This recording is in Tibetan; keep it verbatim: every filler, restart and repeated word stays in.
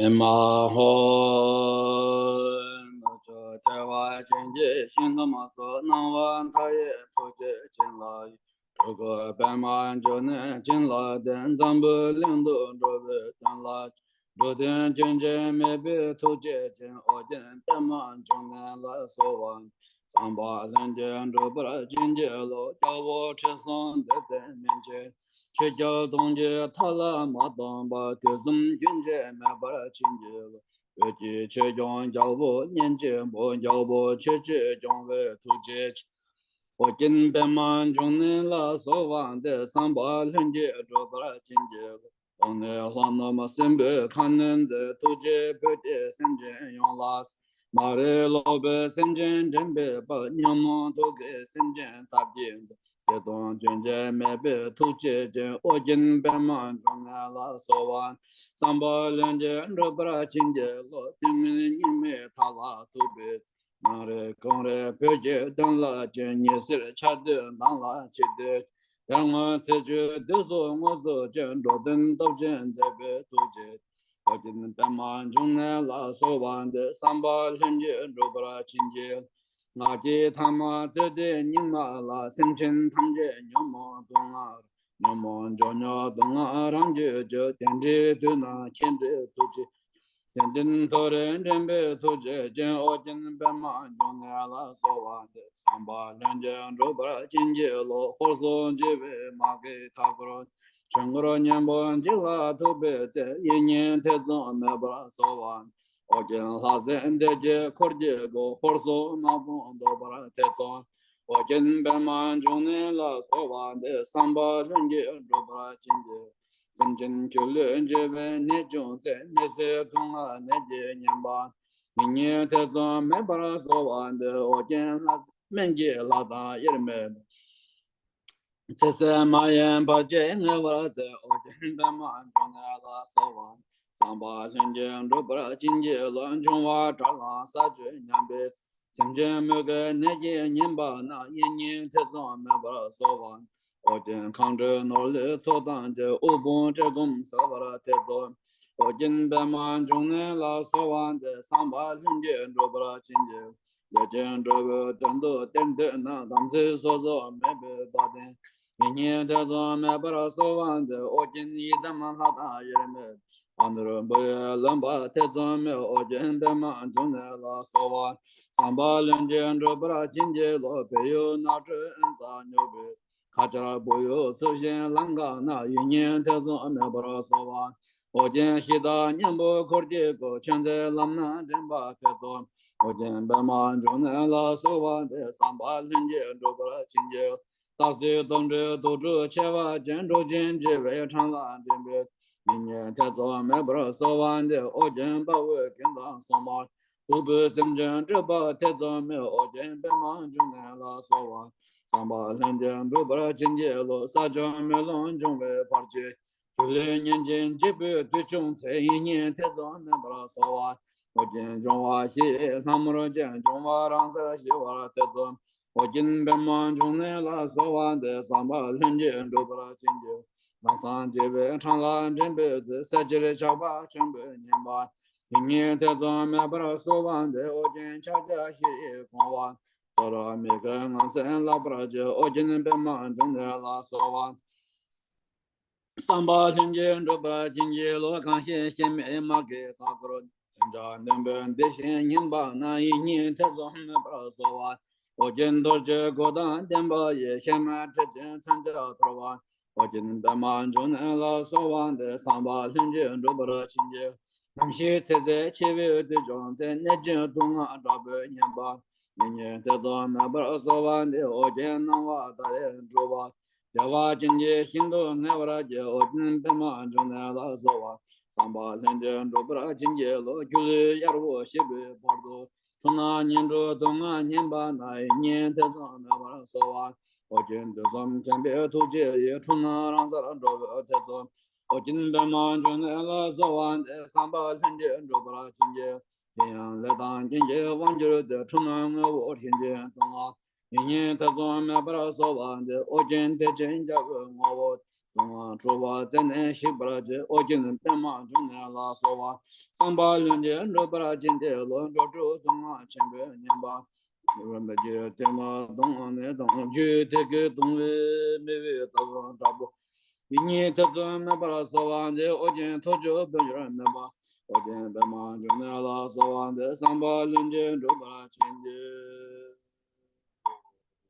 ཨེ་མ་ཧོ། ནུབ་ཕྱོགས་ཐེག་པ་ཆེན་གྱི་ཞིང་ཁམས་སུ། སྣང་བ་མཐའ་ཡས་ཐུགས་རྗེ་ཅན་ལ། སྤྲུལ་སྐུ་པདྨ་འབྱུང་གནས་བྱིན་བརླབས་ཏེ། འཛམ་བུ་གླིང་དུ་འགྲོ་བའི་དོན་ལ། འགྲོ་དོན་རྒྱུན་ཆད་མེད་པའི་ཐུགས་རྗེ་ཅན། ཨོ་རྒྱན་པདྨ་འབྱུང་གནས་ལ་གསོལ་བ། བསམ་པ་ལྷུན་གྱིས་འགྲུབ་པར་བྱིན་གྱིས་རློབས། རྒྱལ་པོ་ཁྲི་སྲོང་ལྡེ་བཙན་མན་ཆད། ཆོས་རྒྱལ་གདུང་བརྒྱུད་མཐའ་ལ་མ་སྟོངས་པ། དུས་གསུམ་རྒྱུན་ཆད་མེད་པར་བྱིན་གྱིས་རློབས། བོད་ཀྱི་ཆོས་སྐྱོང་རྒྱལ་པོ་སྙིང་རྗེ་པོ། རྒྱལ་པོ་ཆོས་སྤྱོད་སྐྱོང་བའི་ཐུགས་རྗེ་ཆེ། ཨོ་རྒྱན་པདྨ་འབྱུང་གནས་ལ་གསོལ་བ་འདེབས། བསམ་པ་ལྷུན་གྱིས་འགྲུབ་པར་བྱིན་གྱིས་རློབས། གདོང་ནས་ལྷོ་ནུབ་སྲིན་པོའི་ཁ་གནོན་མཛད། ཐུགས་རྗེས་བོད་ཀྱི་སེམས་ཅན་ཡོངས་ལ། མ་རིག་ལོག་པའི་སེམས་ཅན་འདྲེན་པའི་དཔལ། ཉོན་མོངས་དུག་གི་སེམས་ཅན་དག་གི་མདོག་བདེ་སྟོང་རྒྱུན་ཆད་མེད་པའི་ཐུགས་རྗེ་ཅན། ཨོ་རྒྱན་པདྨ་འབྱུང་གནས་ལ་གསོལ་བ། བསམ་པ་ལྷུན་གྱིས་འགྲུབ་པར་བྱིན་གྱིས་རློབས། དུས་ངན་སྙིགས་མའི་མཐའ་ལ་ཐུག་པའི། ནམ་རེ་གང་རེ་བོད་ཀྱི་དོན་ལ་བྱོན། ཉི་ཟེར་འཆར་སྡུད་མདངས་ལ་ཆིབས་ཏེ། དལ་མོ་ཚེ་ཆོས་བདུད་སོགས་དངོས་སུ་བྱོན། འགྲོ་དོན་སྟོབས་ཆེན་མཛད་པའི་ཐུགས་རྗེ། ཨོ་རྒྱན་པདྨ་འབྱུང་གནས་ལ་གསོལ་བ་འདེབས། བསམ་པ་ལྷུན་གྱིས་འགྲུབ་པར་བྱིན་གྱིས། ངག་གི་ཐ་མ་རྩོད་ལྡན་སྙིགས་མ་ལ། སེམས་ཅན་ཐམས་ཅད་ཉོན་མོངས་དུག་ལྔ། ཉོན་མོངས་འབྱོལ་ཉོག་དུག་ལྔ་རང་གྱུར་ཅིག་དེ་འདྲའི་དུས་ན་མཁྱེན་བརྩེ་ཐུགས་རྗེ། དེ་འདྲའི་མཐོ་རིས་འདྲེན་པའི་ཐུགས་རྗེ་ཅན། ཨོ་རྒྱན་པདྨ་འབྱུང་གནས་ལ་གསོལ་བ་འདེབས། བསམ་པ་ལྷུན་གྱིས་འགྲུབ་པར་བྱིན་གྱིས་རློབས། ཧོར་སོག་འཇིགས་པའི་དམག་གིས་མཐའ་བསྐོར། ཆོས་འཁོར་གཉན་པོ་འཇིག་ལ་ཐུག་པའི་ཚེ། ཡིད་གཉིས་ཐེ་ཚོམ་མེད་པར་གསོལ་བ། ཨོ་རྒྱན་ལྷ་སྲིན་སྡེ་བརྒྱད་འཁོར་གྱིས་བསྐོར། ཧོར་སོག་དམག་དཔུང་བཟློག་པར་ཐེ་ཚོམ། ཨོ་རྒྱན་པདྨ་འབྱུང་གནས་ལ་གསོལ་བ་འདེབས། བསམ་པ་ལྷུན་གྱིས་འགྲུབ་པར་བྱིན་གྱིས། སེམས་ཅན་སྒྱུ་ལུས་འབྱེད་པའི་ནད་བྱུང་ཚེ། མི་བཟོད་དུག་ལྔའི་ནད་ཀྱིས་ཉེན་པ། ཡིད་གཉིས་ཐེ་ཚོམ་མེད་པར་གསོལ་བ་འདེབས། ཨོ་རྒྱན་ལྷ་སྨན་གྱི་བླ་དང་དབྱེར་མེད། ཚེ་ཟད་མ་ཡིན་བར་ཆད་ངེས་པར་སེལ། ཨོ་རྒྱན་པདྨ་འབྱུང་གནས་ལ་གསོལ་བ། བསམ་པ་ལྷུན་གྱིས་འགྲུབ་པར་བྱིན་གྱིས་རློབས། འབྱུང་བ་དགྲར་ལངས་ས་བཅུད་ཉམས་པའི། སེམས་ཅན་མུ་གེའི་ནད་ཀྱིས་ཉེན་པ་ན། ཡིད་གཉིས་ཐེ་ཚོམ་མེད་པར་གསོལ་བ། ཨོ་རྒྱན་མཁའ་འགྲོའི་ནོར་ལུས་ཚོགས་དང་བཅས། དབུལ་ཕོངས་བཀྲེས་སྐོམ་སེལ་བར་ཐེ་ཚོམ། ཨོ་རྒྱན་པདྨ་འབྱུང་གནས་ལ་གསོལ་བ་འདེབས། བསམ་པ་ལྷུན་གྱིས་འགྲུབ་པར་བྱིན་གྱིས། ལས་ཅན་འགྲོ་བའི་དོན་དུ་བསྟེན་འདོད་ན། དམ་ཚིག་སོ་སོར་མེད་པའི་བདག་ལྟ། ཡིད་གཉིས་ཐེ་ཚོམ་མེད་པར་གསོལ་བ་འདེབས། ཨོ་རྒྱན་ཡི་དམ་ལྷ་དང་དབྱེར་མེད། ཨ་ནུར་བུ་ཡི་ལོན་པ་ཐེ་ཚོམ་མེད། ཨོ་རྒྱན་པདྨ་འབྱུང་གནས་ལ་གསོལ་བ། བསམ་པ་ལྷུན་གྱིས་འགྲུབ་པར་བྱིན་གྱིས་རློབས། བོད་ཡུལ་ནགས་ཁྲོད་དབེན་ས་སྙོགས་པའི། ཁ་ཆར་བུ་ཡུག་འཚུབས་ཤིང་ལམ་འགགས་ན། ཡིད་གཉིས་ཐེ་ཚོམ་མེད་པར་གསོལ་བ། ཨོ་རྒྱན་གཞི་བདག་གཉན་པོ་འཁོར་གྱིས་བསྐོར། ཆོས་མཛད་ལམ་སྣ་འདྲེན་པ་ཐེ་ཚོམ། ཨོ་རྒྱན་པདྨ་འབྱུང་གནས་ལ་གསོལ་བ་འདེབས། བསམ་པ་ལྷུན་གྱིས་འགྲུབ་པར་བྱིན་གྱིས། སྟག་གཟིག་དོམ་དྲེད་དུག་སྦྲུལ་མཆེ་བ་ཅན། འབྲོག་ཆེན་བྱེ་བའི་འཕྲང་ལ་འདྲེན་པའི། ཡིད་གཉིས་ཐེ་ཚོམ་མེད་པར་གསོལ་བ་འདེབས། ཨོ་རྒྱན་དཔའ་བོའི་རྒྱན་དང་སྲུང་མ། སྟུག་པོའི་སེམས་ཅན་སྐྲོད་པ་ཐེ་ཚོམ་མེད། ཨོ་རྒྱན་པདྨ་འབྱུང་གནས་ལ་གསོལ་བ། བསམ་པ་ལྷུན་གྱིས་འགྲུབ་པར་བྱིན་གྱིས་རློབས། ས་བྱུང་མེ་ལོང་འབྱུང་བའི་བར་ཆད། སྒྱུ་ལུས་གཉན་ཆེན་འཇིགས་པའི་དུས་བྱུང་ཚེ། ཡིད་གཉིས་ཐེ་ཚོམ་མེད་པར་གསོལ་བ། ཨོ་རྒྱན་འབྱུང་བ་བཞི་ཡི་ལྷ་མོར་བཅས། འབྱུང་བ་རང་སར་ཞི་བར་ཐེ་ཚོམ། ཨོ་རྒྱན་པདྨ་འབྱུང་གནས་ལ་གསོལ་བ་འདེབས། བསམ་པ་ལྷུན་གྱིས་འགྲུབ་པར་བྱིན་གྱིས། ལམ་སྲང་བྱེ་བའི་འཕྲང་ལ་འདྲེན་པའི་ཚེ། ས་ཕྱིར་ཇག་པ་ཆོམ་པོས་ཉེན་པ། ཡིད་གཉིས་ཐེ་ཚོམ་མེད་པར་གསོལ་བ་འདེབས། ཨོ་རྒྱན་ཕྱག་རྒྱ་བཞི་ཡི་གོང་བ། ཙོ་ར་མི་ཁའི་ངང་སེང་ལག་པར་འཁྱེར། ཨོ་རྒྱན་པདྨ་འབྱུང་གནས་ལ་གསོལ་བ། བསམ་པ་ལྷུན་གྱིས་འགྲུབ་པར་བྱིན་གྱིས་རློབས། གང་ཞིག་གཤེད་མའི་དམག་གིས་མཐའ་བསྐོར། མཚོན་ཆ་རྣོན་པོས་འདེད་ཞིང་ཉེན་པ་ན། ཡིད་གཉིས་ཐེ་ཚོམ་མེད་པར་གསོལ་བ། ཨོ་རྒྱན་རྡོ་རྗེའི་གོ་དང་ལྡན་པ་ཡིས། གཤེད་མའི་གྲི་ཆེན་མཚོན་ཆར་གཏོར་བ། ཨོ་རྒྱན་པདྨ་འབྱུང་གནས་ལ་གསོལ་བ་འདེབས། བསམ་པ་ལྷུན་གྱིས་འགྲུབ་པར་བྱིན་གྱིས། ནམ་ཞིག་ཚེ་ཟད་འཆི་བའི་དུས་བྱུང་ཚེ། ནད་ཀྱི་དུག་ལྔ་དྲག་པོས་ཉེན་པ། ཡིད་གཉིས་ཐེ་ཚོམ་མེད་པར་གསོལ་བ་འདེབས། ཨོ་རྒྱན་སྣང་བ་མཐའ་ཡས་སྤྲུལ་པ། བདེ་བ་ཅན་གྱི་ཞིང་དུ་ངེས་པར་སྐྱེ། ཨོ་རྒྱན་པདྨ་འབྱུང་གནས་ལ་གསོལ་བ། བསམ་པ་ལྷུན་གྱིས་འགྲུབ་པར་བྱིན་གྱིས་རློབས། སྒྱུ་ལུས་གཡར་པོ་ཞིག་པའི་བར་དུ། འཁྲུལ་སྣང་ངན་འགྲོའི་དུག་ལྔ་ཉེན་པ་ན། ཡིད་གཉིས་ཐེ་ཚོམ་མེད་པར་གསོལ་བ། ཨོ་རྒྱན་དུས་གསུམ་མཁྱེན་པའི་ཐུགས་རྗེ་ཡིས། འཁྲུལ་སྣང་རང་སར་འགྲོ་བའི་ཐེ་ཚོམ། ཨོ་རྒྱན་པདྨ་འབྱུང་གནས་ལ་གསོལ་བ་འདེབས། བསམ་པ་ལྷུན་གྱིས་འགྲུབ་པར་བྱིན་གྱིས། དེ་ཡང་ལས་དང་རྐྱེན་གྱིས་དབང་གྱུར་ཏེ། འཁྲུལ་སྣང་ངོ་བོ་རིན་ཆེན་དུག་ལྔ། ཡིད་གཉིས་ཐེ་ཚོམ་མེད་པར་གསོལ་བ་འདེབས། ཨོ་རྒྱན་བདེ་ཆེན་རྒྱལ་པོའི་ངོ་བོ། སྡུག་བསྔལ་འཁྲུལ་པ་རྩད་ནས་ཞིག་པར་བྱེད། ཨོ་རྒྱན་པདྨ་འབྱུང་གནས་ལ་གསོལ་བ། བསམ་པ་ལྷུན་གྱིས་འགྲུབ་པར་བྱིན་གྱིས་རློབས། འགྲོ་དྲུག་སྡུག་བསྔལ་ཆེན་པོས་ཉེན་པ། རིམ་གྱིས་ཐོག་མར་གདོང་ནས་དང་། རྒྱུད་དེ་ཀའི་གདུང་བས་མི་བས་ད་དུང་དྲག་པོ། ཡིད་གཉིས་ཐེ་ཚོམ་མེད་པར་གསོལ་བ་འདེབས། ཨོ་རྒྱན་ཐུགས་མཆོག་བོད་འགྱུར་མེད་པ། ཨོ་རྒྱན་པདྨ་འབྱུང་གནས་ལ་གསོལ་བ་འདེབས། བསམ་པ་ལྷུན་གྱིས་འགྲུབ་པར་བྱིན་གྱིས།